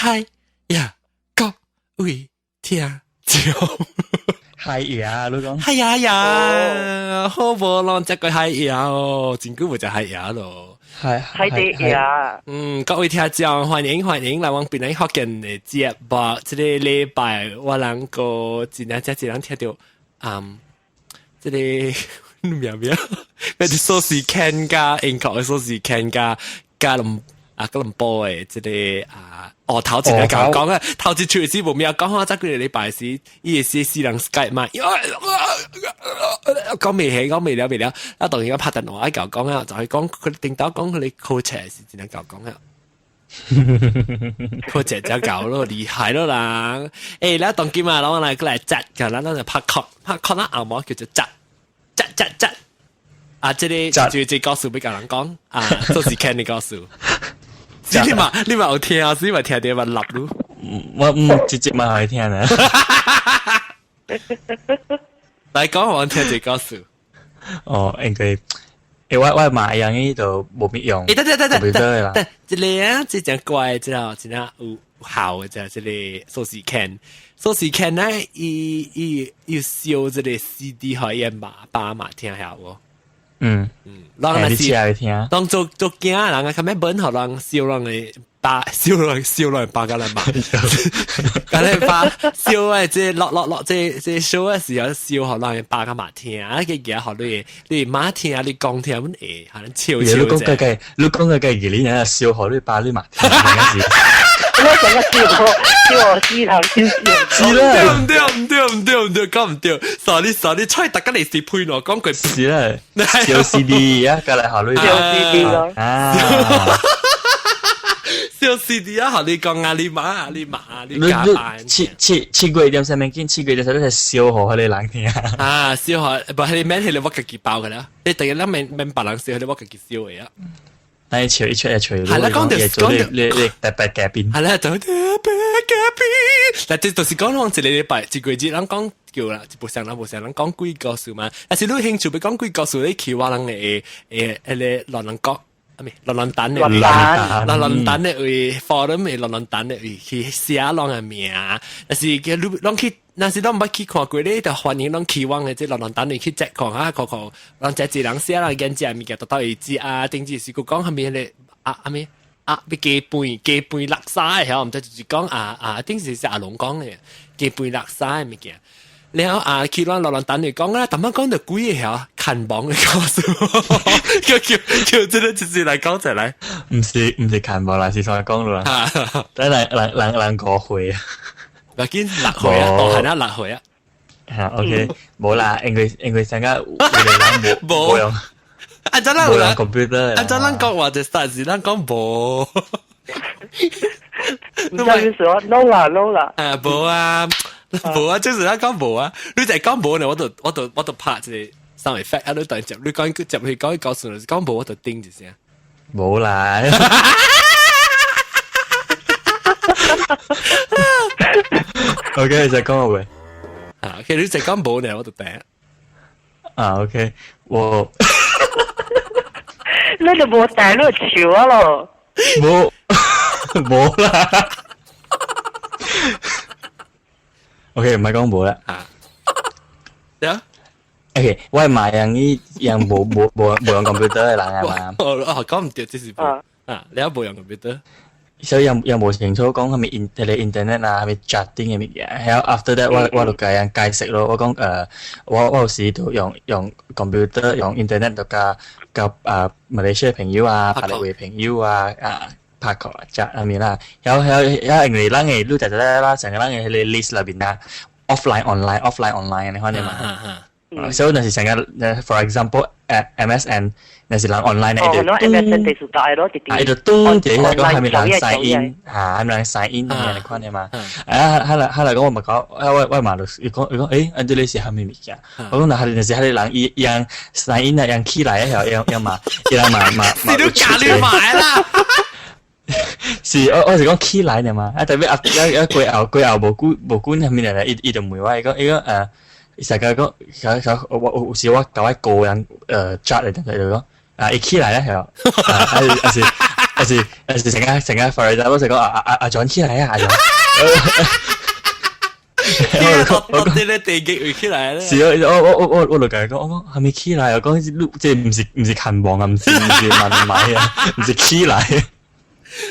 嗨呀，各位聽眾。係呀，你講。係呀呀，好無攏這個係呀哦，真久無食海蜊咯。係係的呀。嗯，各位聽眾，歡迎歡迎來往檳榔福建的節目。這個禮拜我人個真正這一人聽到，這個名名，咩是鎖匙圈加英國的鎖匙圈加加林啊吉隆坡的這個啊。哦，頭一個講講啊，頭一出時無咩講話，再幾個禮拜時，伊會是私人 Skype 嘛，講未起，講未了未了，啊，當然我拍電話愛講講啊，就係講佢頂到講佢哋考冊是真係講啊，考冊就搞咯，厲害咯啦！欸，你當今啊，我來過來窒，㗎，咱咱就拍殼，拍殼咱後毛叫做窒，窒窒窒，啊，這個就這故事欲共人講啊，就是聽的故事。你嘛你嘛有聽啊？你嘛聽到嘛立咯？我唔直接嘛係聽啊。來講我聽這故事。哦，應該，欸，我買樣呢度無必用。欸，等等等等等，等，這個啊，這真怪，這個真正有效的，這這個鎖匙圈，鎖匙圈呢，伊伊伊燒這個 CD 予伊媽爸媽聽下無？嗯嗯，人若是聽，當做做囝人啊，較免本予人燒人的爸，燒人燒人爸佮人媽，佮你爸燒的這落落落這這燒的時候燒予人爸佮媽聽，啊個嘢予你你媽聽，你講聽，阮會可能笑笑。你講個個，你講個個，你人燒予你爸你媽聽，我成個笑笑我死頭笑是啦，唔對唔對唔對唔對，講唔對，傻你傻你，吹大家嚟是配我講句。是啦，燒 CD 啊，過來予你燒 CD 咯，啊，燒 CD 啊，予你講啊，你媽你媽你加班。七七七月點啥物緊？七月點啥物係燒予彼個人聽。啊，燒予，無係免係你我家己包㗎啦，你第日咱免免別人燒，你我家己燒的啊。但係笑一出一出，係啦，講到講到你你特別改變。係啦，就特別改變。嗱，這就是講講一個禮拜一個月，咱講叫啦，一部上人無上人講鬼故事嘛。但是你有興趣欲講鬼故事，你去我人的誒誒個亂人國，啊咪亂亂等的，亂亂等的位 forum 的亂亂等的位去寫人的名。但是叫你攏去，若是攏毋捌去看過，你就歡迎攏去往的這亂亂等的去 check 看啊，看看人這一人寫人演講物件，都到會知啊。頂次是閣講啥物彼個啊啊咩啊，欲加飯加飯垃圾的曉，毋知就是講啊啊，頂次是阿龍講的加飯垃圾的物件。然後啊，去咱亂亂等你講啊，淡仔講到鬼個曉，牽亡的故事，叫叫叫，這個就是來講出來。毋是毋是牽亡啦，是啥講啦？等人人人人誤會啊！欲緊六歲啊，大漢啊六歲啊。嚇，OK，無啦，因為因為成個有個人無無用，啊，真無用 computer。啊，真咱講話就實是咱講無。你知說 no 啦 no 啦。啊，無啊，無啊，就是咱講無啊。你就講無呢，我就我就我就拍一個 sound effect 啊，你等接，你講接去講告訴你，講無我就叮一聲。無啦。OK，就講未？啊，OK，你就講無呢，我就聽。啊，OK，我你就無帶你笑啊咯？無無啦。OK，唔係講無啦。啊，對啊。 OK，我係買樣呢樣無無無無用 computer 的人啊嘛。哦哦，講毋對，這是啊，你也無用 computer。所以又又無清楚講係咪 in 迄個 internet 啊，係咪 chatting 的物件。然後 after that 我我就共人解釋咯，我講我我有時就用用 computer 用 internet 就佮佮啊馬來西亞朋友啊、馬來話朋友啊啊拍 call chat 啥物啦。然後然後然後因為咱的你知知啦，成個咱的彼個 list 內面啊，offline online offline online 按呢款的嘛。所以若是成個，for example，MSN，若是人 online 的，伊就 MSN 就是大咯，啊，伊就嘟，一個講啥物人 sign in，嚇，啥物人 sign in 按呢款的嘛。啊，後來後來講我嘛講，啊我我嘛就伊講伊講，欸，啊這個是啥物物件？我講若係若是彼個人伊伊樣 sign in 啊，樣起來啊，樣樣嘛，伊人嘛嘛嘛。你都假你買啦！是，我我是講起來的嘛，啊特別啊啊過後過後無久無久啥物來，伊伊就問我，伊講伊講伊成個講，我我有時我共我個人chat 的，就講啊，伊起來咧，係啊，啊是，還是成日成日 for example 成講阿阿阿 John 起來啊，阿 John。我啲咧地極會起來咧。是啊，我就共伊講，我講係咪起來？我講你這毋是牽亡啊，毋是問米啊，毋是起來。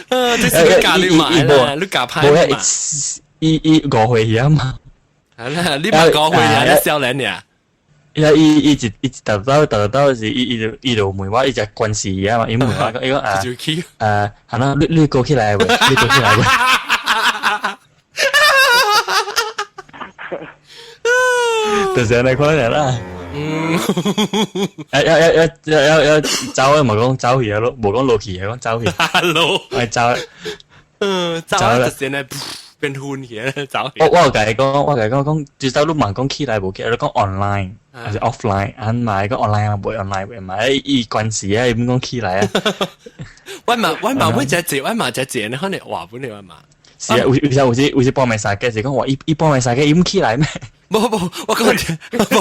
啊，這是你教你買啦，你教歹嘛？伊伊誤會去啊嘛。係啦，你咪誤會啊，你少年呀。伊伊伊一伊一達到達到時，伊伊就伊就問我，伊就關事啊嘛，伊問我講，伊講啊誒，係啦，你你過起來未？你過起來未？就是按呢款啦。嗯，要要要要要要走啊！無講走去啊咯，無講落去啊，講走去。 Hello，係走。嗯，走就是呢，變昏去走。我我有共伊講，我共伊講講，最少你問講起來無起來，你講 online 還是 offline？啊，唔係講 online 啊，袂 online 袂嘛？伊關事啊，伊毋講起來啊。我嘛我嘛會只字，我嘛只字，你可能話本你我嘛。是啊，有有時有時有時半暝三更是講話伊伊半暝三更伊毋起來咩？無無，我講無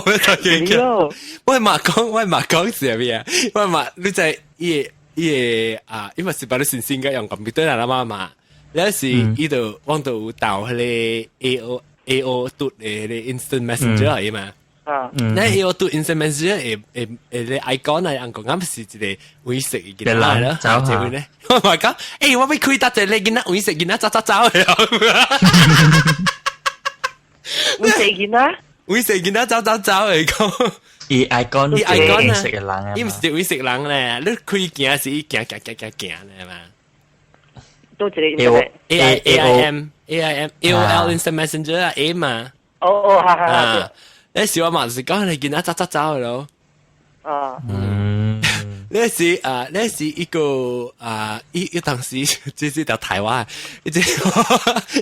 咩三更。我嘛講，我嘛講是咩啊？我嘛你在伊伊個啊，因為是把你先先個用 computer 啦嘛嘛，你是伊就往度導彼个 A O A O 嘟的彼個 instant messenger 嚟嘛。啊，那 A O 嘟 instant messenger 會會會個 icon 啊，按講啱是一個黃色嘅囡仔咯，走這位咧，我嘛講，欸，我欲開搭一個囡仔黃色囡仔走走走的。黃色囡仔，黃色囡仔走走走的講，伊 icon 伊 icon 啊，色嘅人啊，伊毋是黃色人咧，你開行是伊行行行行行咧嘛。都一個 A I A I M A I M A O L Instant Messenger 啊 A 嘛。哦哦，哈哈。你時我嘛是講你囡仔走走走的咯。啊。嗯。那是啊，那是一個啊，伊伊當時這是條台灣，伊這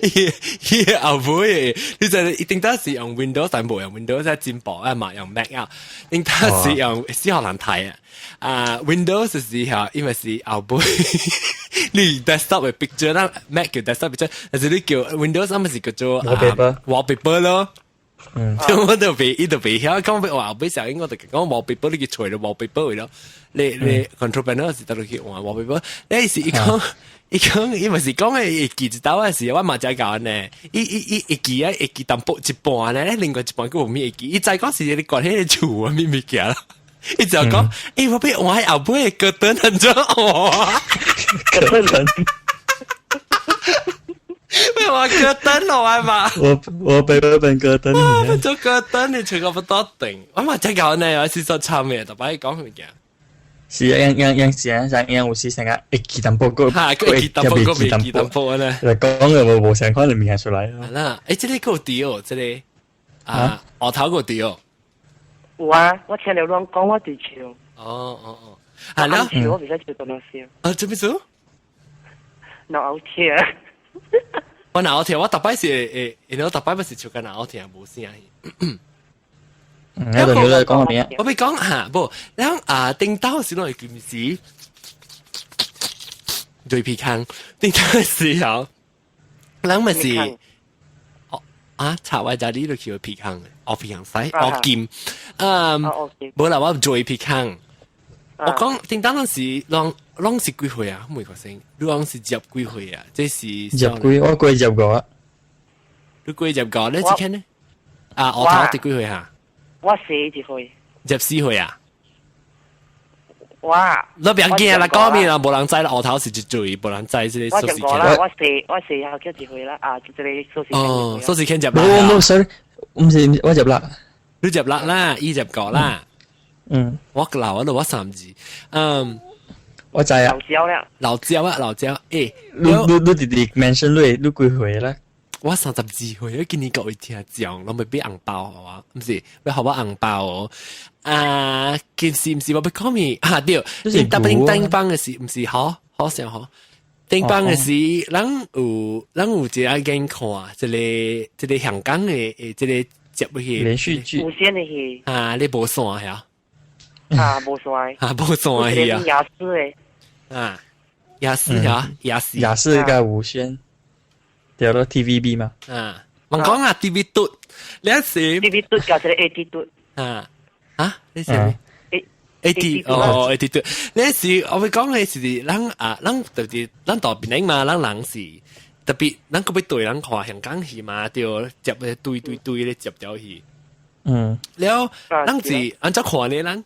伊伊後尾，你就一定當時用 Windows，但無用 Windows 在進步啊嘛，用 Mac 啊，定當時用小學人睇啊，啊 Windows 時候，因為是後尾你 desktop 的 picture 啦，Mac 叫 desktop picture，但是你叫 Windows，啱是叫做 wallpaper wallpaper 咯。嗯，我都袂，伊都袂曉，講欲話後尾時候，我就講 wallpaper，你去揣著 wallpaper 咯。你你 control panel 是倒落去換 wallpaper。你是伊講，伊講，伊毋是講會記一道的時，我嘛才教呢。伊伊伊會記啊，會記淡薄一半呢，另外一半閣無物會記。伊知講是你關彼个厝啊，物物件啦。伊就講，欸，我欲換後尾的歌燈按怎換？歌燈。欲換歌燈落來嘛？我我俾嗰份歌燈。啊，做歌燈你全個不多定。我嘛才教呢，我是說慘嘅，特別講物件。是啊，樣樣樣是啊，樣樣有時成日會記淡薄個，哈，會記淡薄個袂記淡薄呢。就講嘅無無相款嘅物件出來。係啦，欸，這個夠對哦，這個啊，額頭夠對哦。有啊，我聽了亂講，我對笑。哦哦哦，係啦。笑我袂使笑到那聲。啊，做咩事？腦痛。我腦痛，我逐擺是會，因為我逐擺不是笑甲腦痛，無聲。嗯，你度你講咩？我欲講嚇，無，然後啊，頂到時攏會臨時對鼻孔，頂到時候，人咪是，哦啊，插我家裡就去鼻孔，學鼻孔使，學金，嗯，無啦，我做鼻孔。我講頂當陣時，攏攏是幾歲啊？每個星，你講是入幾歲啊？這是入幾？我過入五啊。你過入五，你這間呢？啊，我頭佇幾歲哈？我四一歲。入四歲啊？我。你別驚啦，講咩啦？無人知啦，額頭是一歲，無人知這個數字。我入五啦，我四我四後叫一歲啦，啊，這個數字。哦，數字牽入。冇冇，sorry，唔是我入六。你入六啦，伊入五啦。嗯，我老啊，我三二，嗯，我知啊。老焦了。老焦啊，老焦，欸，你你你直直 mention 你你幾歲啦？我32歲，今年各位聽講，攏欲俾紅包予我，毋是欲予我紅包哦。啊，其實毋是我欲講咩啊？對，特別頂班的時，毋是好好笑吼。頂班的時，咱有咱有一個眼看，這个這个香港的誒，這個接入去連續劇無線的戲啊，你無線呀？啊，無線啊，無線戲啊，亞視的啊，亞視呀，亞視亞視佮無線。對咯，TVB 嘛。啊，我講啊，TV 嘟，你是 TV 嘟佮一個 AT 嘟。啊啊，你是咩？A 80哦，82。那時我會講嘅是，咱啊，咱特別咱大邊嘛，咱人是特別，咱個欲對人看香港戲嘛，對，接嘅對對對咧接掉去。了，咱是按怎看呢？咱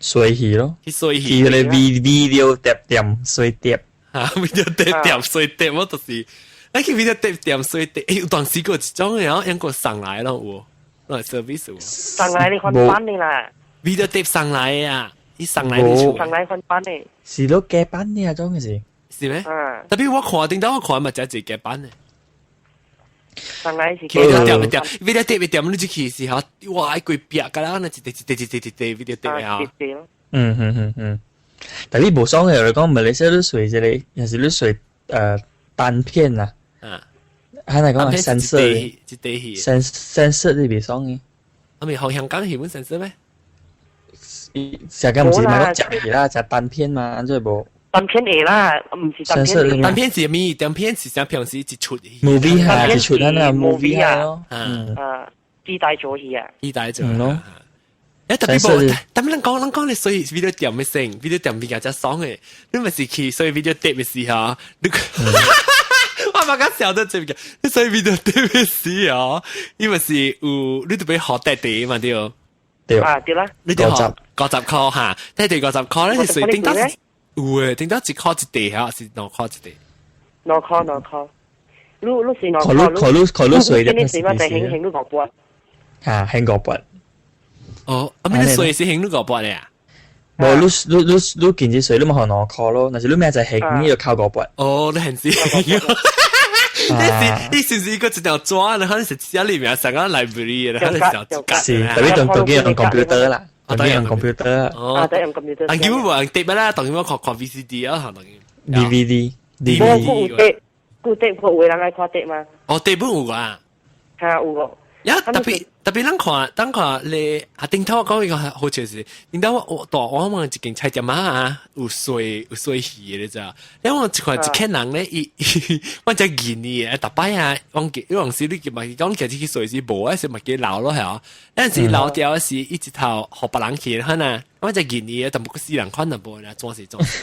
隨戲咯，去隨戲。去個 video 碟店隨碟。啊，video 碟店隨碟，我就是，咱去 video 碟店隨碟，欸，有當時個一種然後用個送來咯，有，那 service 有。送來你看版的啦。 video 碟送來啊，伊送來你送來看版的。是咯，夾版的啊，種嘅是。是咩？特別我看頂到我看嘛，就係夾版的。送來是 video 碟店，video 碟店，你就去時候，哇！一規壁，㗎啦，那一塊一塊一塊一塊 video 碟啊。嗯嗯嗯嗯。但你無爽嘅，嚟講，馬來西亞你隨這個，也是你隨單片啊。係咪講三色？一塊戲。三色你袂爽嘅。啊，咪學香港戲本三色咩？香港毋是買講食戲啦，食單片嘛，按怎無？單片會啦，毋是單片。單片是咩？單片是啥？平時一出 movie 係一出啊，movie 啊。啊，自帶做戲啊。自帶做咯。誒，特別無，特別咱講，咱講你所以 video 店嘅聲，video 店比較爽嘅，你咪是去所以 video 碟嘅時候，你我嘛較笑得這個，你所以 video 碟嘅時候，因為是有你特別學得地嘛對。對。啊，對啦。你就學50箍哈，但係50箍咧是隨頂到有誒，頂到1箍一塊嚇，是2箍一塊？兩箍兩箍，你你是兩箍。可你可你隨的，你是嘛？就興興你五八。嚇，興五八。哦，啊，咩你隨是興你五八咧啊？無，你你你你見子隨你咪學2箍咯，若是你明仔興，你就扣五八。哦，你還是。你是你是唔是一個一條紙？然後你是寫裡面上個 library，然後你是是，特別當當用 computer 啦，當用 computer。哦，當用 computer。但基本無用碟啦，當然我看看 VCD 啊，當然。DVD。 DVD。無，有碟，有碟，有的人愛看碟嗎？哦，碟本有啊。嚇，有個。呀，特別特別，咱看，咱看你啊，頂頭我講一個好笑是，頂頭我大我望一間菜店啊，有水有水魚的你知影？因為我一看一客人咧，伊我只見伊的，逐擺啊，忘記有陣時你嘛講其實去水是無，還是嘛記留咯係啊？有陣時留掉是一直頭予別人去，可能我只見伊，但不過死人款就無啦，做事做事。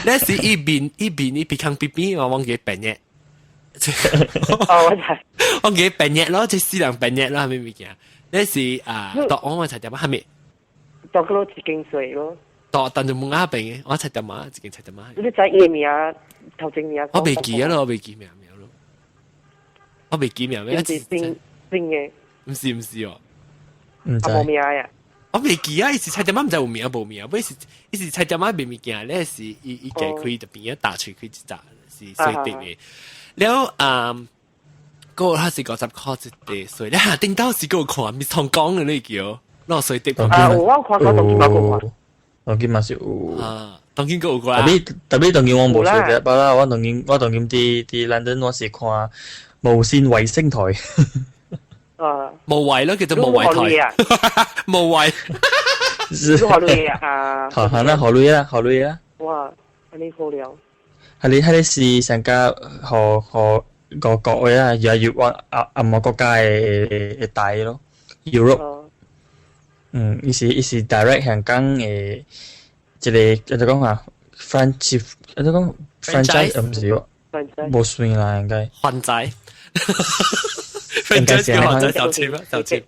那時伊面伊面伊鼻孔邊邊，我忘記病熱。哦，我知。我記病熱咯，即死人病熱咯，係咪物件？那是啊，到我菜店係咪？到嗰度一間水咯。到但就冇阿病嘅，我菜店嘛，一間菜店嘛。你知伊名頭前名？我未記啊咯，我未記名名咯。我未記名咩？是新新嘅。毋是毋是哦。毋知。無名呀。我未記啊，伊是菜店仔毋知有名無名，不是伊是菜店仔賣物件咧，是伊伊家開就邊仔打喙開一隻是水滴的。了啊，個他是50箍一塊，所以你下頂到時閣有看，咪同講嘅你叫，攞水滴。啊，有我看過，當今嘛有看。當今嘛是有。啊，當今閣有看。特別特別當今我無水滴，不啦，我當今我當今佇佇倫敦我是看無線衛星台。啊。無衛咯，叫做無衛台。無衛。是。學類啊。好，好啦，學類啊，學類啊。哇，按呢好了。係你係你是上加學學個國嘅啊，又係越啊啊某國家嘅嘅大咯，Europe。嗯，伊是伊是 direct 香港嘅一個，怎講啊？Franchise，怎講 franchise 毋是喎，無算啦，應該。還債。franchise 叫還債小錢啊，小錢。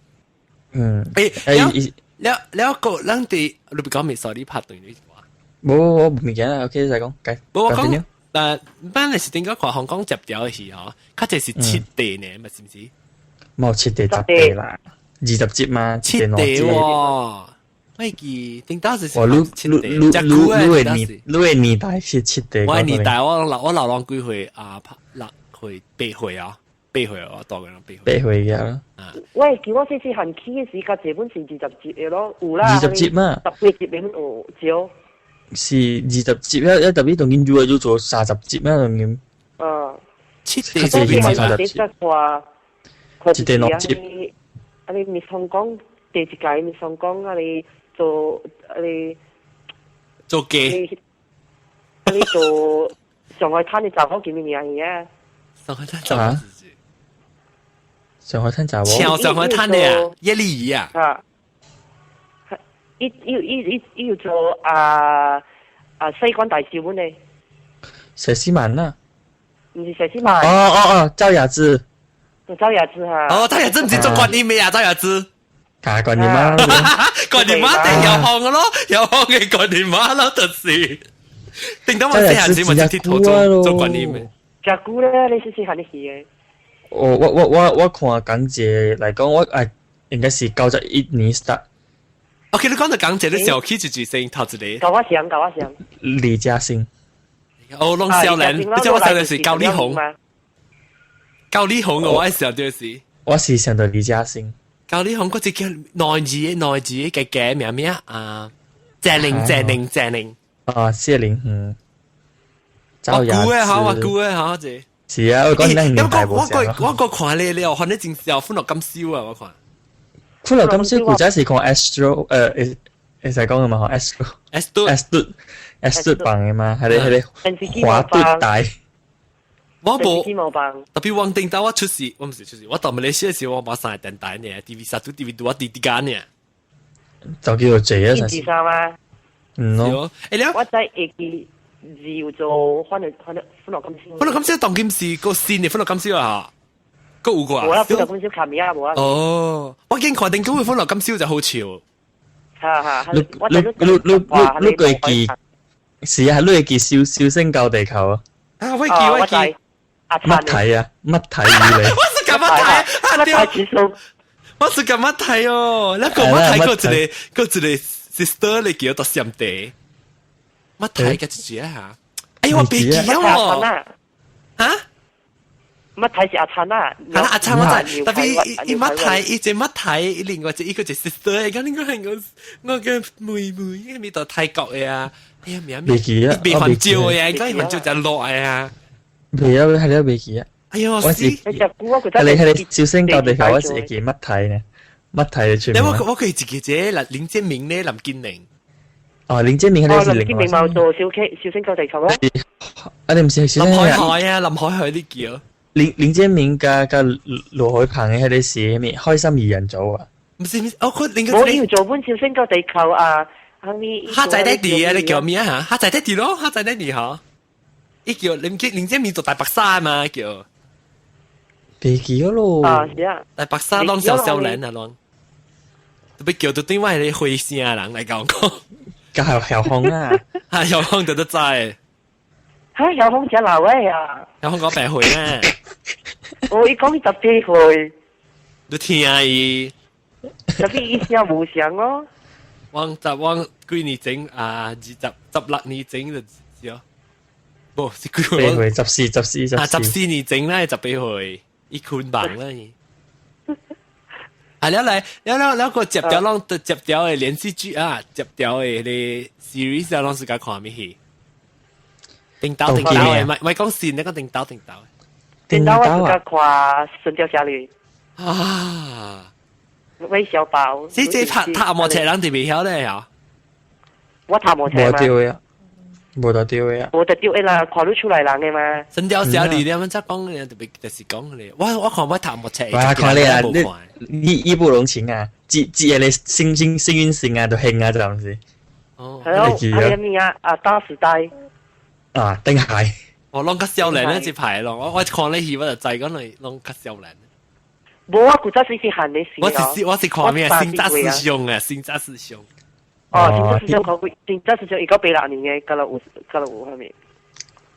嗯。誒，了了個，咱佇你別講未 sorry 拍斷你話。無我無物件啦，OK，再講，計。無我講。但咱是頂個看香港接條的戲吼，較濟是七塊呢，嘛是毋是？冇七塊十塊啦，20集嘛，七塊喎。我記頂當時是哦，你七塊，你你你的年你的年代是七塊。我的年代我老我老攏幾歲啊？6歲8歲啊，八歲我大個人八歲。八歲嘅。啊！我會記我細細漢起的時，較濟本是20集的咯，有啦。20集嘛？10幾集的有少。是20集，一一特別當今做做30集咩？當今。嗯。七塊是30集。一塊六集。啊！你 Miss 香港第一屆 Miss 香港啊！你做啊！你做雞。啊！你做上海灘的查某叫咩名啊？上海灘查某。上海灘查某。像上海灘的啊，葉麗儀啊。啊。伊伊伊伊伊要做啊啊西關大少本呢？佘詩曼啊？唔是佘詩曼。哦哦哦，趙雅芝。趙雅芝哈。哦，趙雅芝唔是做觀音咩啊？趙雅芝。假觀音媽。觀音媽定有行嘅咯，有行嘅觀音媽咯，就是。定當我細漢時咪就鐵頭做做觀音嘅。真久咧，你細細漢的戲嘅。我看港姐來講，我應該是91年 start。 OK，你講到港姐，你上起就住先頭一個。搞我想，搞我想。李嘉欣。哦，攏少年，你知我少年是高麗紅。高麗紅我愛想就是。我是想到李嘉欣。高麗紅嗰隻叫內字內字嘅嘅名咩啊？謝玲謝玲謝玲。啊，謝玲，嗯。我估嘅嚇，我估嘅嚇，這。是啊，我講你年代無相。我個看你了，反正真是歡樂今宵啊！我看。歡樂今宵古仔是講 Astro，會會使講嘅嘛？Astro。 Astro。 Astro Astro 放嘅嘛？係你華敦大。我無。特別王定到我出事，我唔是出事，我到馬來西亞時，我買三個電台呢，TV 三組 TV 2我佇佇間呢。就叫做這啊！電視三嗎？嗯咯。欸，了。我知會記。是有做歡樂歡樂歡樂今宵。歡樂今宵當今是個新的歡樂今宵啊，個有過啊。無啦，歡樂今宵卡米亞無啊。哦，我見看定講嘅歡樂今宵就好笑。哈哈，你你你你你你會記是啊，你會記小小星救地球啊？啊，我記我記。乜睇啊？乜睇語你？我是咁乜睇啊？乜睇指數？我是咁乜睇哦？那個乜睇過一個過一個 sister 你叫做上帝。乜睇嘅自己啊？哎呦，我別記哦！嚇？乜睇是阿燦啊？係啦，阿燦我知，特別伊乜睇，伊隻乜睇，另外一個一 sister，咁應該係我我嘅妹妹，咪到泰國嘅啊！哎呀，名未記啊，未還照嘅，應該還照就落嘅啊！未啊，係你未記啊！哎呦，我是係你小星救地球，我是會記乜睇呢？乜睇全部。我我佢自己啫，嗱，林建明咧，林建寧。哦，林建明係林建明冇做小 K 小星救地球咯。啊，你唔是林海海啊，林海海啲叫。林建明加加盧海鵬嘅係啲是咩？開心二人組啊？唔是唔是，哦佢另我要做本小星救地球啊！後面蝦仔爹哋啊，你叫咩啊？蝦仔爹哋咯，蝦仔爹哋嗬。伊叫林建明做大白鯊嘛叫。別記咯。啊，是啊。大白鯊攏小少年啊攏，特別叫到對外啲灰聲人來講講。梗係曉紅啊！啊，曉紅就得知。嚇，曉紅真老嘅啊！曉紅講白歲啊！我伊講伊18歲。你聽伊。特別伊聲無相哦。我十我幾年前啊，26年前就是哦。無是幾歲？八歲，14、14、啊，14年前啦，18歲，伊困房啦。啊，了來，了了了個接條攏接條的連續劇啊，接條的迄個 series 啊，攏是較看咩戲？叮當叮當的，咪咪講線，你講叮當叮當。叮當我是較看《神鵰俠侶》啊，韋小寶。這這拍拍摩車人就未曉咧嚇。我拍摩車無對啊，無得對啊。無得對啦，看你出來人的嘛。神鵰俠侶你們才講嘅，特別就是講咧。我看我拍摩車。我看你啊，你義不容情啊，接接你幸運幸運星啊，就興啊，這樣子。哦，係咯，係咩啊？啊，大時代。啊，定係。我攏較少年咧，這排咯，我看你戲我就知講你攏較少年。無啊，古早時是漢的時。我是看咩？新紮師兄啊，新紮師兄。哦，新紮師兄講過，新紮師兄1986年嘅，九六五九六五係咪？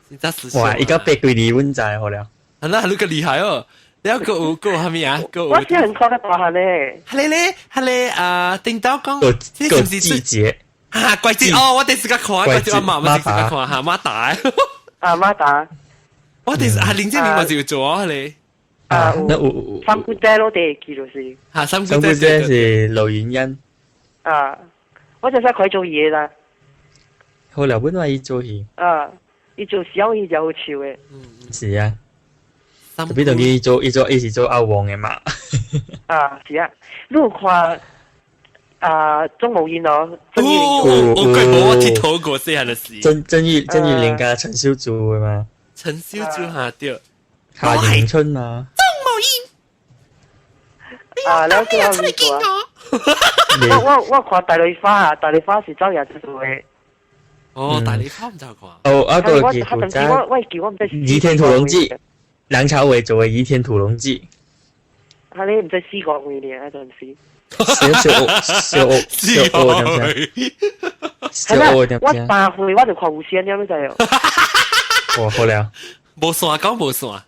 新紮師兄。哇！1980幾年阮知好了。係啦，你個厲害哦！你個有個係咪啊？個我是很看得大漢咧。係咧咧，係咧啊！叮當講，個季節啊，季節哦，我哋時間看，季節我媽媽時間看嚇馬達。啊，馬達。我哋係林志明嘛就做啊你。啊，那有三姑姐咯，第記就是。嚇，三姑姐是劉婉欣。啊，我就使佢做嘢啦。好了，本來伊做戲。啊，伊做小戲就好笑嘅。是啊。特別同伊做，伊做伊是做阿黃嘅嘛。啊，是啊，你有看啊鍾無艷咯？哦，我佢冇我鐵頭過細漢的事。曾玉玲加陳小珠嘅嘛？陳小珠嚇對。夏迎春嘛？鍾無艷。啊，你出嚟見我。我看大麗花啊，大麗花是走也做的。哦，大麗花毋知看。哦，啊個我我記我毋知。《倚天屠龍記》，梁朝偉做的《倚天屠龍記》。啊！你毋知四個位呢？嗰陣時。小小小小小點小點我3歲我就看無線了，你知哦。哇，好了。無線講無線。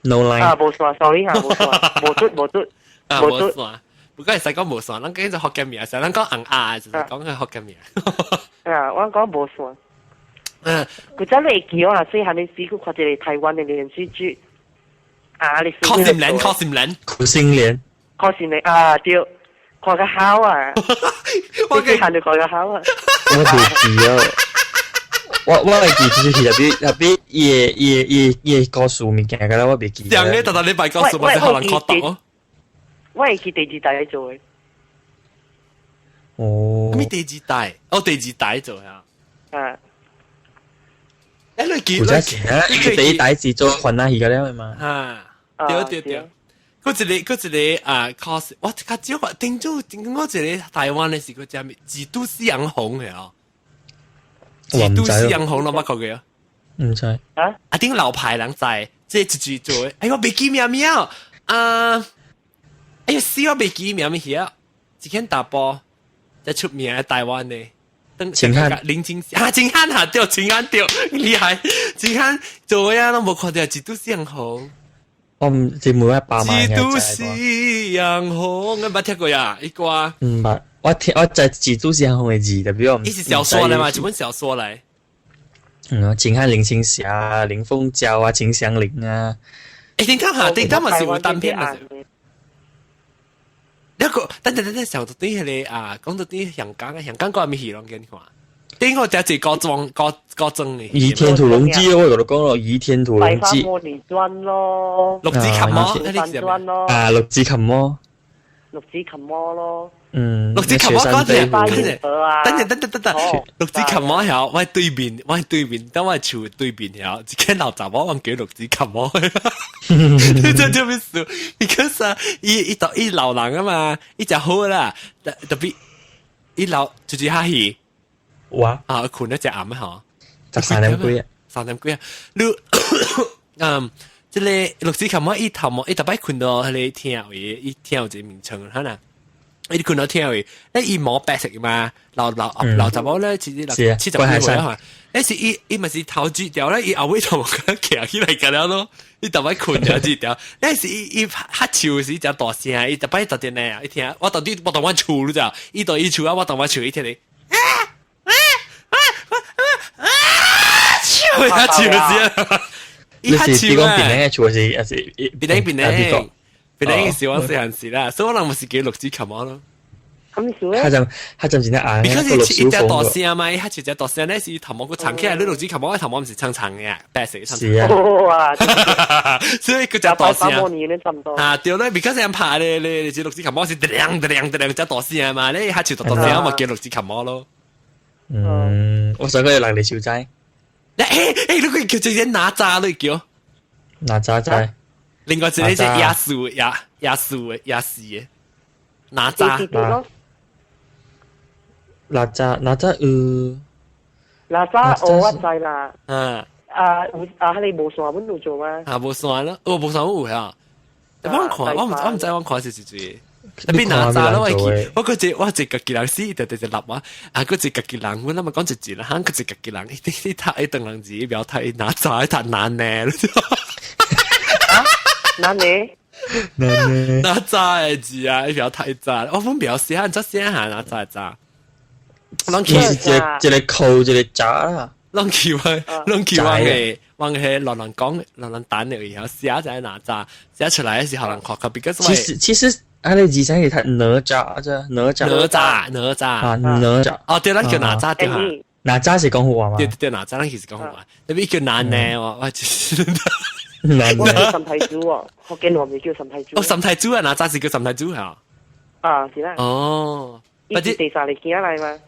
No line。啊，無線，sorry 嚇，無線，無嘟無嘟。啊，無線。不過會使講無線，咱講做福建名，成咱講紅鴨，就是講佢福建名。啊，我講無線。古早你會記我啊，細漢的時，佢看一個台灣的連續劇。啊，你柯心蓮，柯心蓮，苦心蓮，柯心蓮啊，對，看個好啊，我細漢就看個好啊。我袂記哦，我會記就是特別特別伊個故事物件個啦，我袂記。上個逐逐禮拜故事，嘛是予人看到哦。我會記第二代做的。哦。咩第二代？哦，第二代做啊。啊。誒，你記？古早時啊，第一代是做雲南戲個了嘛。啊，對對對。嗰一個啊，cos，我較少看，頂早頂我一個台灣的是個叫咩？幾度夕陽紅的哦。幾度夕陽紅，攏捌看過啊？毋知。啊？啊，頂老牌人知，這一句做的。哎，我袂記名名啊！哎呀，死我袂記名名去啊！一間大波，在出名的台灣的。秦漢林青啊，秦漢哈對，秦漢對，厲害！秦漢做呀，攏無看著幾度夕陽紅。我毋知每一爸媽幾度夕陽紅，你捌聽過呀？伊歌。毋捌，我聽我知幾度夕陽紅的字，特別我。伊是小說來嘛？一本小說來。嗯，秦漢林青霞、林鳳嬌啊，秦祥林啊。欸，頂頭哈，頂頭嘛是有單片嘛是。一個，等等等等，想到啲迄個啊，講到啲香港啊，香港個咩戲攏見看？頂個就係高裝高高裝的。《倚天屠龍記》我同你講咯，《倚天屠龍記》。白髮魔女傳咯。六指琴魔，啊，六指琴魔。六指琴魔咯。嗯。六指琴魔講者，等陣等等等等，六指琴魔曉，我對面，我對面，等我厝對面曉，一間老雜某忘記六指琴魔。你這做咩事？because 啊，伊伊到伊老人啊嘛，伊食好啦，特特別伊老就是哈戲。哇！啊，睏得隻暗啊，嗬，13點幾啊， 3點幾啊，你嗯，這個六指琴魔伊頭毛伊逐擺睏到彼个廳位，伊廳有一個名稱，哈呐。伊睏到廳位，咧伊毛白色嘛，老老老雜某咧，其實70幾歲啊，咧是伊伊嘛是頭剪掉咧，伊後尾頭毛徛起來個了咯，伊逐擺睏就剪掉，咧是伊伊哈笑時誠大聲，伊逐擺逐陣咧，伊聽我到底我當我厝你知，伊到伊厝啊，我當我厝，伊聽咧。啊啊啊啊！笑啊笑死！你是你講檳城的厝還是還是檳城檳城檳城是我細漢時啦，所以我人毋是叫六指琴魔咯。他就他就真係硬，because 伊一隻大聲嘛，伊較一隻大聲咧是頭毛閣長起來，你六指琴魔頭毛毋是長長的，白色長長。是啊。哇！所以佢隻大聲。啊，對咧，because 人拍咧咧，隻六指琴魔是叮叮叮叮隻大聲嘛，你較像大大聲，咪叫六指琴魔咯。嗯，我上個月六日小仔。欸欸，你可以叫這個哪吒你叫？哪吒仔。另外一個是亞視亞亞視的亞視的哪吒。哪吒哪吒有。哪吒哦，我知啦。嗯。啊有啊，彼个無線阮有做嗎？啊，無線咯，哦，無線有啊。我看，我毋知我看是是誰。特別哪吒咯，我記，我嗰隻我一家己人死，就就就立我，啊，嗰一家己人，我諗咪講一字啦，嚇，嗰一家己人，你讀一當人字，不要讀哪吒，讀難呢？啊，難呢？難呢？哪吒的字啊，你不要太渣，我分表寫，你知寫下哪吒渣？攏其實一個扣一個渣啦。攏去我，攏去我嘅，我嘅亂亂講，亂亂彈的，然後寫在哪吒，寫出來的時候人看，because 其實。啊！你字寫是讀哪吒啫，哪吒。哪吒，哪吒。啊，哪吒。哦，對，咱叫哪吒對哈。哪吒是講胡話嘛？對對對，哪吒咱其實講胡話，特別叫難呢，我就是。難。我叫沈太祖哦，福建話咪叫沈太祖。哦，沈太祖啊，哪吒是叫沈太祖嚇。啊，是啦。哦。伊是第三個囝來嘛？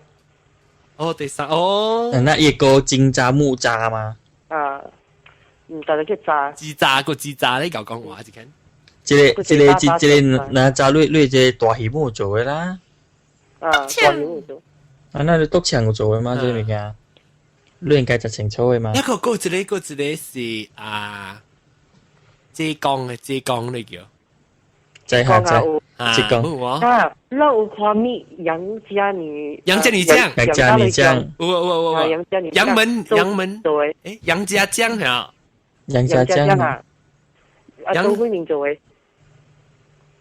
哦，第三哦。那一個金吒木吒嗎？啊，毋知叫吒。雞吒個雞吒，你講講話一間。這個這個這這個哪早你你這個大戲母做的啦。啊，大戲母做。啊，那你篤腸有做的嗎？這個物件，你應該就清楚的嘛。一個個一個個一個是啊，浙江的浙江你叫。在下在浙江。啊，那有看咩楊家女？楊家女將。楊家女將。有有有有。楊家女。楊門楊門。對。誒，楊家將係啊。楊家將啊。啊，周慧敏做的。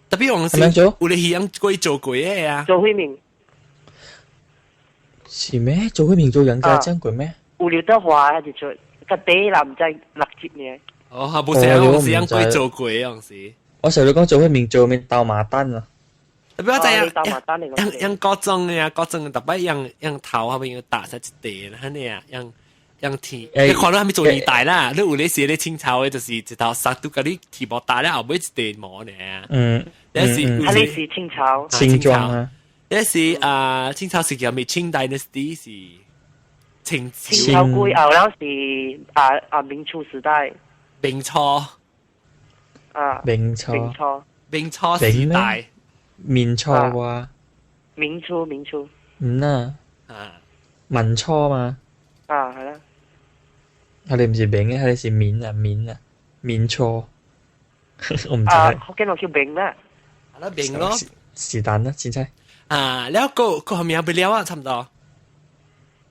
特別黃是，有你係楊過做過的啊。周慧敏。是咩？周慧敏做楊家將過咩？有劉德華就做，個第啦，毋知六集呢。哦，哈，無是啊，是楊過做過的時。我成日講周慧敏做咩鬥馬丹啊？特別我知啊，楊楊國忠啊，國忠特別楊楊頭後面要打出一地，安呢啊，楊楊天，你看到係咪做二代啦？你有你是咧清朝的，就是一頭殺都共你鐵毛打了後尾一地毛呢。那是，啊，你是清朝。清裝啊。那是啊，清朝時期咪清 dynasty 是清清朝過後，然後是啊啊明初時代。明初。啊！明初。明初。明初時代。明初哇。明初，明初。唔啊。啊。民初嘛。啊，係啦。佢哋唔是明嘅，佢哋是免啊免啊免初。我唔知。啊，福建話叫明啦。係啦，明咯。是但啦，凊彩。啊，了個個後面不了啊，差唔多。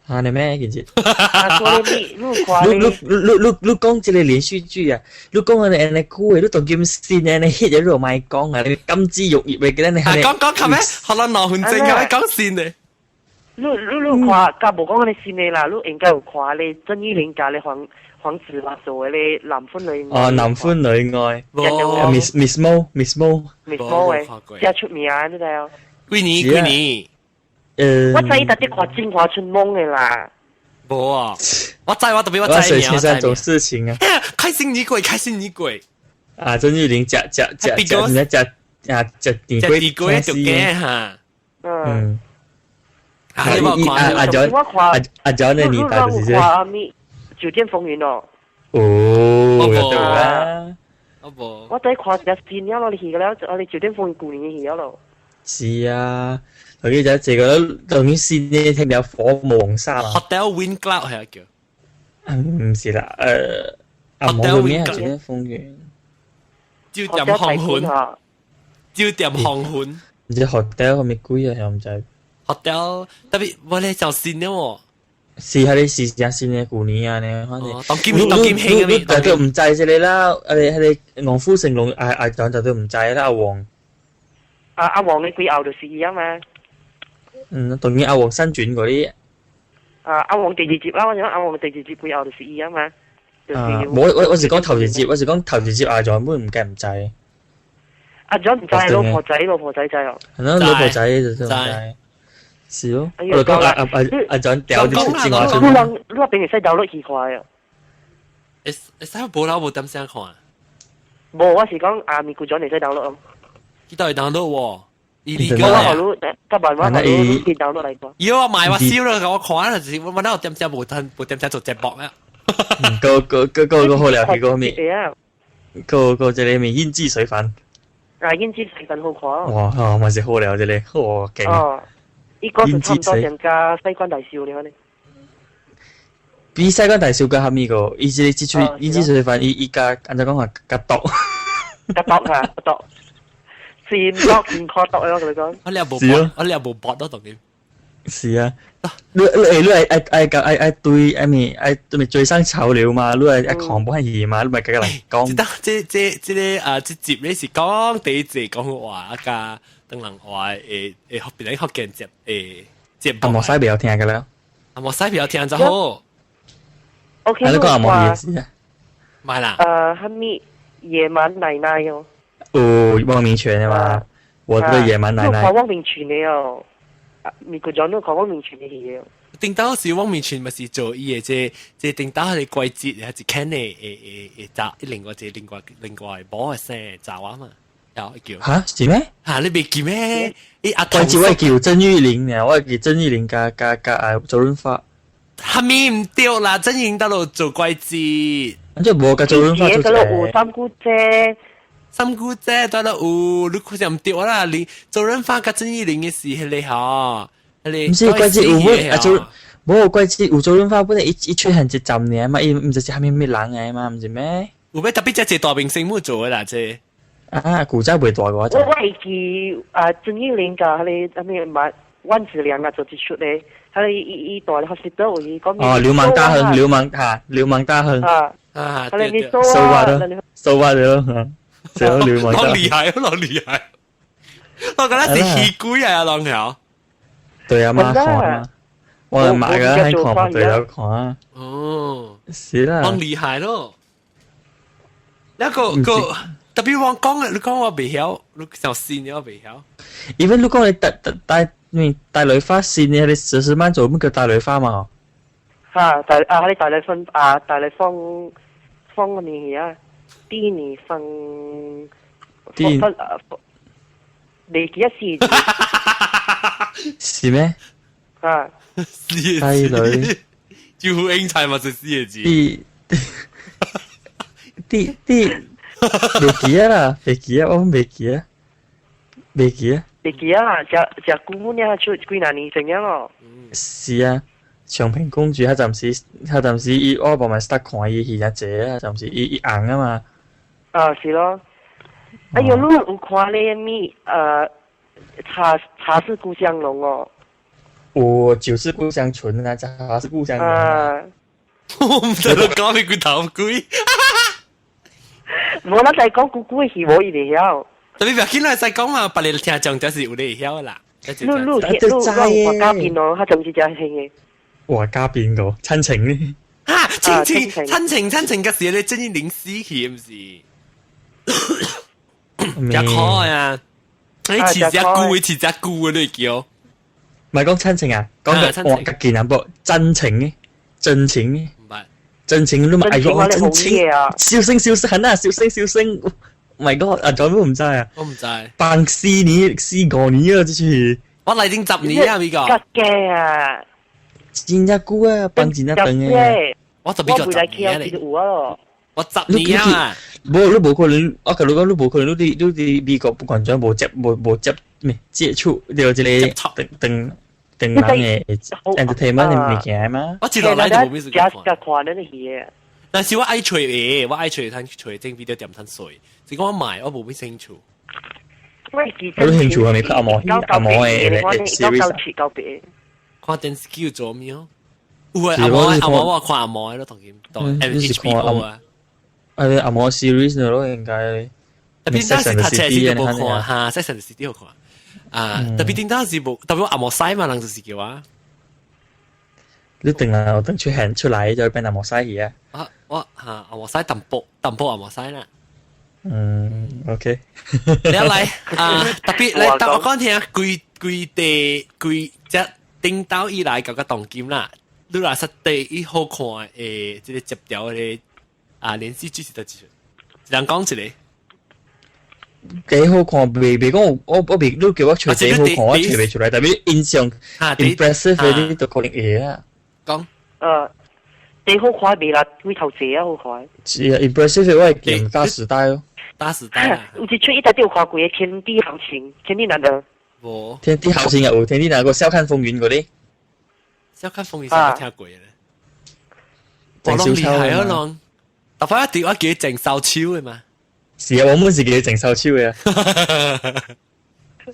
啊，你咩件事？你你你你你講這個連續劇啊？你講啊，你按呢久的，你當今新的呢 hit 的，你就莫講啊！你金枝玉葉的，記得你。啊，講講較咩？可能2分鐘，較咩講新的。你你你看，甲無講你新的啦，你應該有看咧鄭裕玲佮咧黃黃子華做的咧男歡女愛。哦，男歡女愛。Miss Miss Mo Miss Mo Miss Mo 的，真出名啊！你知哦。幾年幾年？我知伊特別看《鏡花春夢》的啦。無啊，我知我特別我知。我水先生做事情啊。開心女鬼，開心女鬼。啊，鄭裕玲食食食食，人家食啊食甜粿，甜粿就驚哈。嗯。啊，你冇看？阿阿阿阿阿那年代就是這。酒店風雲哦。哦，有對啦。我無。我在看一新了咯，你去了，我哋酒店風雲舊年去了咯。是啊。頭先就這個當然新的聽了火舞黃沙啦。 Hotel Wind Cloud 係叫？唔是啦，阿冇個名係酒店風雲。酒店黃昏。酒店黃昏。唔知 hotel 係咪鬼啊？又唔知。 hotel 特別我咧就新的喎。是係你是正新的舊年啊呢，反正。當今當今興嘅咩？大家唔知這個啦，啊，彼個黃富成龍阿阿長就都唔知啦，阿黃。阿阿黃嘅鬼後就是伊啊嘛。嗯，當然阿黃新傳嗰啲。啊，阿黃第二集啦，我想阿黃第二集背後就是伊啊嘛。啊，我我我是講頭一集，我是講頭一集阿長本唔計唔知。阿長唔知老婆仔，老婆仔知哦。係咯，老婆仔就真係。是咯，我就講阿阿阿阿長掉啲出之外，你人你那邊會使 download 去看啊？會會使無啦無點聲看。無，我是講阿咪古長會使 download。佢都會 download 喎。伊我學你，甲辦法學你去 download 來看。伊我買我燒了，我看了就是我哪有點聲無聽無點聲做節目啊。個個個個個好了，佢個咩？個個這個咩胭脂水粉。啊，胭脂水粉好看。哇，哦，嘛是好了，這個，哇，勁。哦，伊個是差唔多像佮西關大少呢？比西關大少較蝦米個？伊這個這出胭脂水粉，伊伊較按怎講話較毒。較毒嚇，毒。是毒，唔可毒咯，同你講。我你又無搏，我你又無搏咯，當然。是啊，你你你愛愛愛愛愛對愛咪愛對咪追上潮流嘛？你愛愛看不戲嘛？你咪繼續來講。這這這個啊，這集咧是講第一節講話佮當人話會會別人福建節會節目。阿莫西袂曉聽㗎啦。阿莫西袂曉聽就好。 OK，你講阿莫意思啊？買啦。蝦米野蠻奶奶哦。哦，汪明荃的嘛，我的野蠻奶奶。看汪明荃的哦，美國人都看汪明荃的戲哦。頂當時汪明荃咪是做伊的這這頂當係季節，還是看的會會會查另外一個另外另外某個聲查啊嘛，有叫。嚇是咩？嚇你未記咩？伊阿季節我叫鄭裕玲呢，我記鄭裕玲佮佮佮啊周潤發。蝦米毋對啦，鄭裕玲到度做季節。咁就無佮周潤發做。嗰個吳三姑姐。三姑姐都有，你看唔對啦，你周潤發佮鄭裕玲嘅是彼個吼，彼個毋是怪節有本啊做，無怪節有周潤發本來伊出現一站爾嘛，伊毋知是啥物物人來嘛，毋是咩？有咩特別這個大明星冇做的啦，這啊，古早袂大個。我會記啊，鄭裕玲佮彼個啥物馬萬梓良啊做一出咧，彼伊伊蹛咧 hospital 有伊講。哦，流氓大亨，流氓哈，流氓大亨。啊啊，對對，收挖的，收挖的咯，這流氓。好厲害，好厲害。我覺得是戲鬼啊，攏曉。對啊嘛，看啊，我係買個喺看，對了看啊。哦，是啦。好厲害咯。那個個特別我講，你講我袂曉，你想新的我袂曉。 even 你講你帶帶帶你帶女發新的，你佘詩曼做乜叫帶女發嘛？哈，大啊，你大麗芬啊，大麗芳芳個名啊，蒂尼芳，蒂，未記得是，是咩？啊，是帶女，招英才嘛是四個字。蒂蒂蒂，袂記得啦，袂記得，我袂記得，袂記得，袂記得啦，食食古木爾出幾若年前咯。是啊。長平公主，彼陣時伊我慢慢 start 看伊戲較濟啊，暫時伊伊紅啊嘛。啊，是咯。哎喲，你有看咧物？茶茶是故鄉濃哦。有酒是故鄉醇啊，茶是故鄉濃。啊！我毋知你講咩鬼頭鬼。無咱在講古古的戲，無伊會曉。特別不要緊啦，再講嘛，別人聽講就是有你會曉啦。你你你你外家邊哦，彼陣時才興的。哇！加邊個親情呢？哈，親情親情親情嘅時咧，鄭裕玲死去毋是？真可愛啊！你似隻龜，似隻龜你叫。唔係講親情啊，講個我家己人噃真情呢？真情呢？唔係真情你咪哎喲真情，小聲小聲啊，小聲小聲，My God！啊，做咩唔知啊？我唔知。扮4年4、5年啊，這是。我嚟定10年啊，呢個。嘅啊！真正久啊，放真正長嘅。我就比較十年嚟。我十年啊！無，你無可能，我甲你講，你無可能，你佇美國不管怎無接無無接咩接觸著這個長長長人的 entertainment 的物件嘛。我一路來就無咩事看。看那個戲。但是我愛揣的，我愛揣趁揣正 video 店趁水，是講我買我無咩興趣。我興趣係咪看阿毛阿毛的 series？看電視機做咩？有啊，阿毛阿毛我看阿毛咯，同佢當 HBO 啊。啊，阿毛 series 咯，應該。特別當時讀冊時就無看哈，Sex and the City 好看。啊，特別頂當時無，特別阿毛西嘛，人就是叫啊。你等啊，我等出現出來就變阿毛西去啊。啊，我哈阿毛西淡薄淡薄阿毛西啦。嗯，OK。你來啊，特別來，我講聽，規規地規隻頂到以來，到當今啦，你若說第一好看的這個接條的啊連續劇是佗一出？人講一個。幾好看，袂袂講我我未，你叫我揣幾好看，我揣袂出來。特別印象 impressive 的你都可能會啊。講。幾好看未啦？幾頭濟啊好看。是啊，impressive 我會見大時代哦。大時代啊！有一出一直都有看過的《天地豪情》，天地難得。無。天地豪情啊有，天地那個笑看風雲嗰啲。笑看風雲是冇聽過嘅咧。我攏厲害啊攏，特別一條我記得鄭少秋的嘛。是啊，我們是記得鄭少秋的。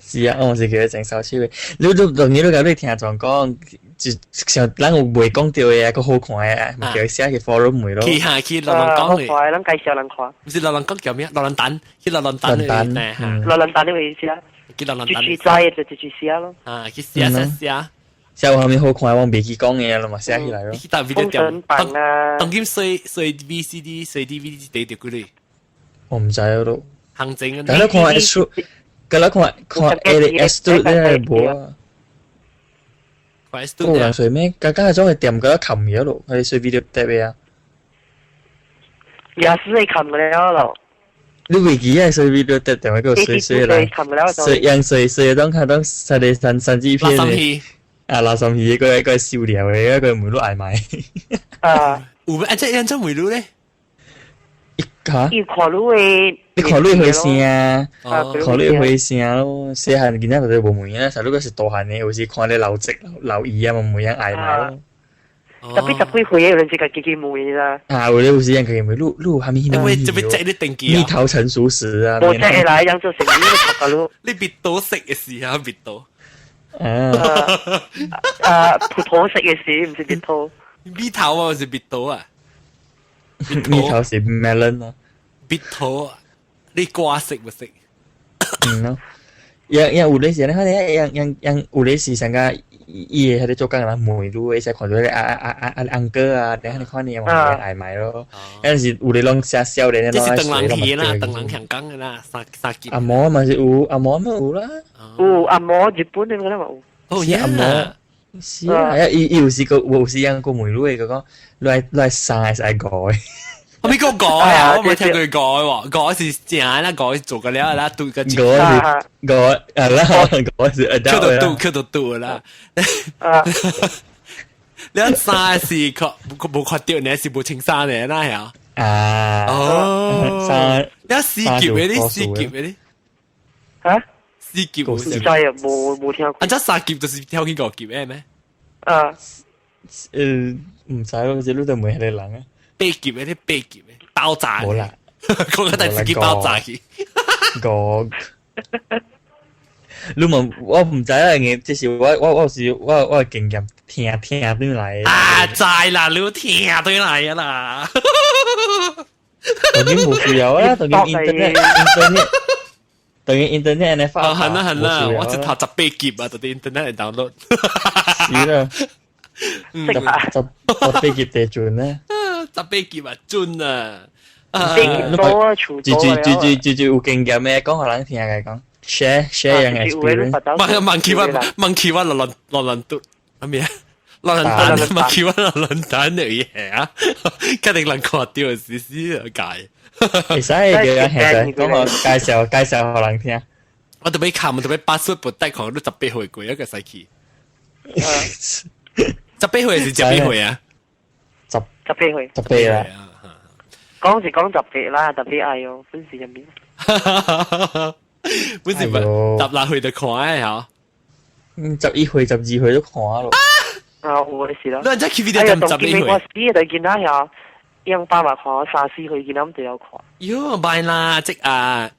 是啊，我是記得鄭少秋的。你你當然你共你聽轉講，就像咱有未講著的，閣好看的，咪叫寫去 forum 問咯。去下去老人講的。咱介紹人看。毋是老人講叫咩？老人蛋，去老人蛋的。老人蛋的意思啊。去老人蛋。一句知就一句寫咯。啊，去寫寫寫。寫有啥物好看，我袂記講的啦嘛，寫起來咯。去搭 video 店。啊！當今隨隨 VCD、隨 DVD 得著幾鐳？我毋知啊都。行情。但你看 S，但你看看 A S 都咧無啊。看 S 都。有人說咩？剛剛迄種係店閣冚咗咯，佢隨 video 碟的啊。也是會冚了咯。你袂記啊？隨 video 碟店個隨隨來，隨樣隨隨當看當三個三三支片的。啊，垃圾魚個個燒料的，個梅露愛買。啊，有咩？啊，這樣做梅露咧？嚇？伊看你的你看你會聲，看你會聲咯。細漢囡仔就無問啊，細路個是大漢的，有時看你老積老姨啊，嘛問樣愛買咯。特別十幾歲的有陣時家己問啦。啊，有有時人家己問，你有啥物？你會這邊摘你登記啊？蜜桃成熟時啊。無摘來，樣做成呢個頭你別多食嘅時啊，別多。啊啊！葡萄食嘅時，唔是蜜桃。蜜桃啊，是蜜桃啊。蜜桃是 melon 啊。蜜桃，你瓜食唔食？嗯咯。樣樣有咧時，你看樣樣樣有咧時，成個伊會喺度做工人問你，會使看到你啊啊啊啊安哥啊，等下你看你嘛愛買咯。有陣時有咧攏寫少年，這是當人去啦，當人香港的啦，三三級。阿毛嘛是有，阿毛嘛有啦。有阿毛日本的嗰個嘛有。哦，阿毛。是啊，伊伊有時個有時人個問你，佢講來來三還是愛五？我咪講改啊，我冇聽佢改喎，改是正啦，改做個了啦，對個。改是改啊啦，改是 Q 到嘟，Q 到嘟啦。啊！你三是確無看到，你是無穿衫的，那係啊？啊！哦，三，你四級的，你四級的，你啊？四級唔知啊，無聽過。啊，這三級就是跳去五級的咩？啊？唔知咯，這你都問彼個人啊。八級的，你八級的爆炸。無啦，講個自己爆炸去。五。你問我唔知啊，這是我是我經驗聽聽轉來。啊，知啦，你聽轉來啊啦。當然無需要啊，當然 internet internet，當然 internet 呢發。係啦係啦，我直頭18級啊，到啲 internet download。是啦，十八級地準呢？十八級啊，準啊！多啊，住住住住住住有經驗咩？講予人聽嘅講。Share share 人 experience。問問佢話問佢話落落落輪嘟係咩啊？落輪蛋問佢話落輪蛋嚟嘢啊！肯定能看到時時解。會使叫人係講我介紹介紹予人聽。我特別看，我特別八歲不帶看，都18歲過一個世紀。18歲是18歲啊？十18歲。十八啦。講是講十八啦，特別愛哦，本事入面。本是16歲就看嚇。嗯，11歲、12歲都看咯。啊，有的是咯。你真係 video 就11歲。我死就見他嚇，用爸爸看，三四歲見他就有看。喲，唔啦，即啊！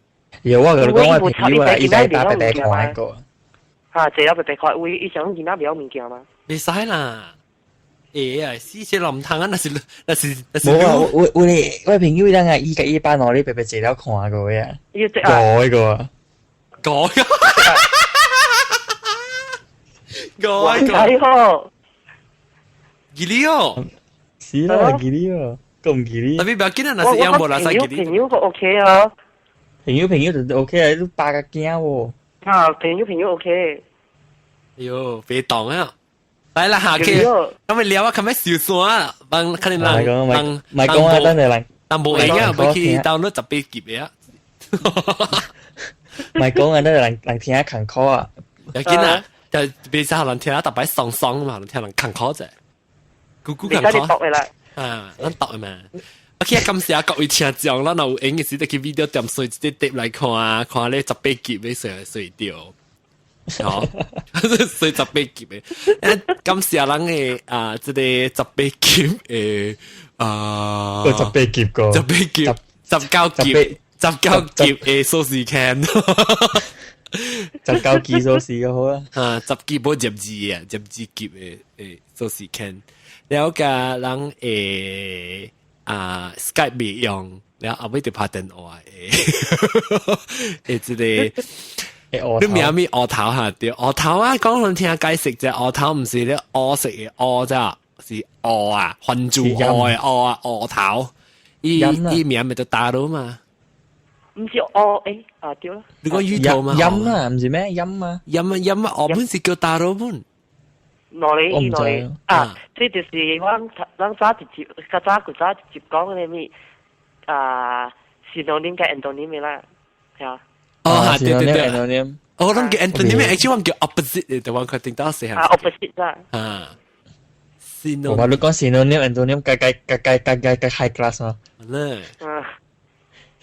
有我同你講，我朋友啊，伊在打白白看過。嚇，這有白白看，有以前見他袂曉物件嘛。袂使啦。會啊，死死落唔通啊！那是那是那是。無啊，我朋友人啊，伊佮伊爸攞你白白坐了看過啊。改過。改個。改個。改好。記哩哦。是啦，記哩哦，夠唔記哩？特別不要緊啊，那是樣無啦，使記哩。朋友個 OK 啊。朋友朋友就 OK 啊，你爸個驚喎。啊，朋友朋友 OK。哎喲，別當啊！來啦，下期咁咪聊啊，咁咪笑山啊，幫肯定人人唔係講啊，等陣人，人無閒啊，要去 download 十八級的啊。唔係講啊，等陣人人聽下艱苦啊。要緊啊，就別使人聽下特別爽爽嘛，人聽人艱苦者，咕咕艱苦。啊，咱讀的嘛。OK，感謝各位聽眾，咱若有閒嘅時，就去 video 點水一啲碟來看啊，看你十八級的水水掉。好，所以十八級的，感謝咱的啊，這個十八級的啊，十八級個，十八級，19級，19級的鎖匙圈， 19級鎖匙就好啦。啊，10級無12啊，12級的鎖匙圈，了佮人會啊，Skype 未用，了後尾就拍電話的，這個。你名咩？烏頭哈對，烏頭啊！講人聽解釋啫，烏頭毋是咧烏色的烏啫，是烏啊，番薯烏的烏啊，烏頭。伊伊名咪就打到嘛。毋是烏誒啊對啦。你講魚頭嘛？音啊，毋是咩音啊？音啊音啊，烏本是叫打到本。哪裡？哪裡？啊，這就是我咱早直接，較早古早直接講的咩啊，synonym 佮 antonym 啦，係啊。哦，對對對，我諗叫 antonym，actually 我叫 opposite 的，我確定到時啊，opposite 啦。啊，我話你講 synonym antonym，計計計計計計計 high class 嘛。咧。啊。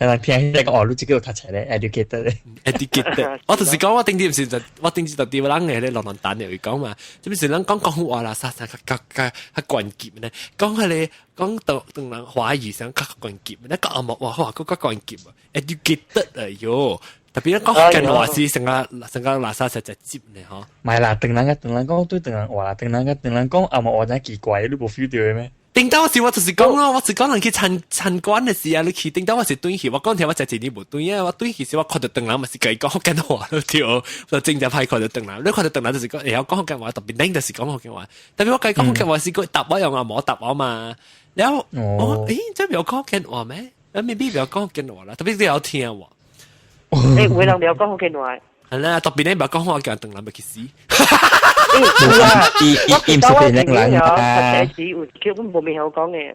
可能聽起來講哦，你這個有讀冊咧，educated 咧。 Educated。我就是講我頂啲唔是就我頂住就啲人嘅咧，浪浪蛋嚟講嘛，這邊是咱講廣府話啦，啥啥較較較較關鍵咧，講彼個講到當人華語上較關鍵，那講紅毛話話閣較關鍵啊，educated 哎喲，特別講福建話是成個成個垃圾實在接呢嗬。唔係啦，唐人嘅唐人講對唐人話啦，唐人嘅唐人講紅毛話真奇怪，你無 feel 到嘅咩？頂到我是我就是講咯，我是講人去參參觀的時啊，你去頂到我是轉去，我講聽我食一年無轉啊，我轉去時我看到唐人嘛是共伊講福建話咯，對，就真正歹看到唐人，你看到唐人就是講會曉講福建話，特別恁就是講福建話，特別我共伊講福建話是佢答我用紅毛答我嘛，然後我咦，這袂曉講福建話咩？啊，未必袂曉講福建話啦，特別你曉聽喎。誒，有人袂曉講福建話。係啦，特別你袂曉講話叫唐人欲去死。伊伊伊毋是檳城人啊，讀冊時有叫阮無面曉講嘅。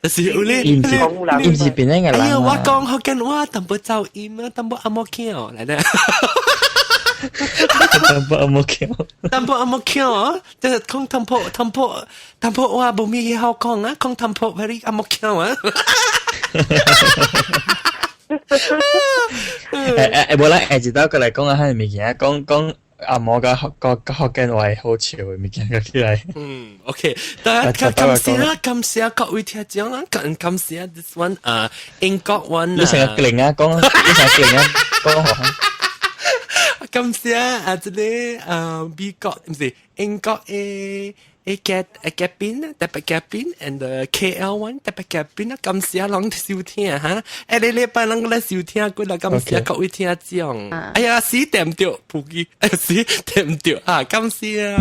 就是有咧，伊毋是伊毋是檳城嘅人。哎呀，我講福建話，淡薄走音啊，淡薄紅毛腔，來咧。淡薄紅毛腔，淡薄紅毛腔，就是講淡薄淡薄淡薄話無咩好講啊，講淡薄 very 紅毛腔啊。誒誒，無啦，下一道過來講啊，彼個物件，講講紅毛佮個個福建話好笑的物件，閣起來。嗯，OK，大家感謝啦，感謝各位聽眾啦，感感謝 this one 啊，英國 one 你成個勁啊，講你成個勁啊，講好。感謝啊，這個啊美國毋是英國的的嘉的嘉賓，特別嘉賓，and KL one 特別嘉賓啊，感謝攏收聽哈，下個禮拜攏來收聽，過來感謝各位聽眾。哎呀，死點著，普吉，哎死點著啊，感謝。